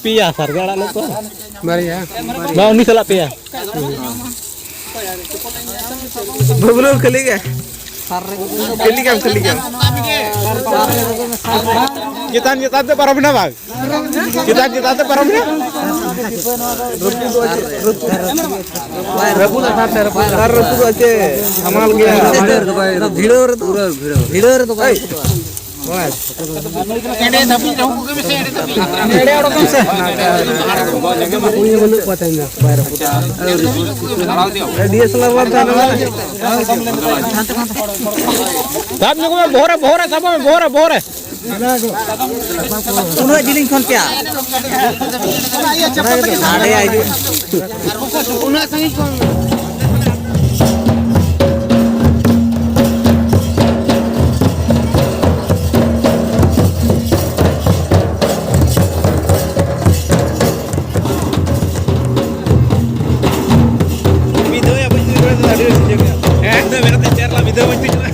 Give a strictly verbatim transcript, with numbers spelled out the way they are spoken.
ᱯᱮᱭᱟ ᱥᱟᱨᱜᱮ ᱟᱲᱟᱜ ᱞᱮᱫ ᱠᱚᱣᱟ᱾ ᱵᱟᱨᱭᱟ᱾ ᱵᱟ, ᱩᱱᱤ ᱥᱟᱞᱟᱜ ᱯᱮᱭᱟ᱾ ᱵᱟᱹᱵᱞᱩ ᱠᱷᱟᱹᱞᱤ ᱜᱮ᱾ ᱠᱷᱟᱹᱞᱤ ᱜᱮᱢ, ᱠᱷᱟᱹᱞᱤ ᱜᱮᱢ᱾ ᱪᱮᱛᱟᱱ ᱪᱮᱛᱟᱱ ᱛᱮ ᱯᱟᱨᱚᱢ ᱮᱱᱟ ᱵᱟᱝ? ᱪᱮᱛᱟᱱ ᱪᱮᱛᱟᱱ ᱛᱮ ᱯᱟᱨᱚᱢ ᱮᱱᱟ? ᱨᱟᱹᱯᱩᱫ ᱟᱠᱟᱫ ᱛᱮ ᱨᱟᱹᱯᱩᱫ᱾ ᱟᱨ ᱨᱟᱹᱯᱩᱫᱚᱜᱼᱟ ᱪᱮ? ᱦᱟᱢᱟᱞ ᱜᱮᱭᱟ᱾ ᱵᱷᱤᱲᱟᱹᱣ ᱨᱮᱫᱚ, ᱵᱷᱤᱲᱟᱹᱣ ᱨᱮᱫᱚ ᱵᱟᱭ ᱨᱟᱹᱯᱩᱫᱚᱜᱼᱟ᱾ ᱮᱸᱰᱮ ᱫᱷᱟᱹᱵᱤᱡ ᱨᱮᱦᱚᱸ ᱠᱚ ᱜᱮᱢᱮᱥᱮ ᱮᱸᱰᱮ ᱫᱷᱟᱹᱵᱤᱡ᱾ ᱮᱸᱰᱮ ᱚᱰᱚᱠ ᱢᱮᱥᱮ᱾ ᱩᱱᱤ ᱵᱟᱹᱱᱩᱜ ᱠᱚᱣᱟ ᱛᱮᱦᱮᱧ ᱫᱚ, ᱵᱟᱭ ᱨᱟᱹᱯᱩᱫ᱾ ᱰᱤ ᱮᱥ ᱮᱞ ᱟᱨ ᱵᱟᱝ ᱛᱟᱦᱮᱱᱟ᱾ ᱥᱟᱵ ᱧᱚᱜ ᱢᱮ, ᱵᱚᱦᱚᱜ ᱨᱮ, ᱵᱚᱦᱚᱜ ᱨᱮ, ᱥᱟᱵ ᱢᱮ, ᱵᱚᱦᱚᱜ ᱨᱮ, ᱵᱚᱦᱚᱜ ᱨᱮ᱾ ᱩᱱᱟᱹᱜ ᱡᱤᱞᱤᱧ ᱠᱷᱚᱱ ᱪᱮᱫ? ᱦᱟᱸᱰᱮ ᱦᱤᱡᱩᱜ᱾ ᱩᱱᱟᱹᱜ ᱥᱟᱺᱜᱤᱧ ᱠᱷᱚᱱ᱾ ᱢᱤᱫ ᱫᱷᱟᱣ ᱟᱵᱚ ᱡᱩᱫᱤ ᱱᱚᱰᱮ ᱫᱚ ᱟᱹᱰᱤ ᱨᱟᱹᱥᱠᱟᱹ ᱜᱮ᱾ ᱦᱮᱸ, ᱤᱧ ᱫᱚ ᱢᱮᱱᱟᱛᱮ ᱪᱮᱭᱟᱨ ᱞᱟ ᱢᱤᱫ ᱫᱷᱟᱣ ᱵᱟᱹᱧ ᱛᱤᱸᱜᱩᱱᱟ᱾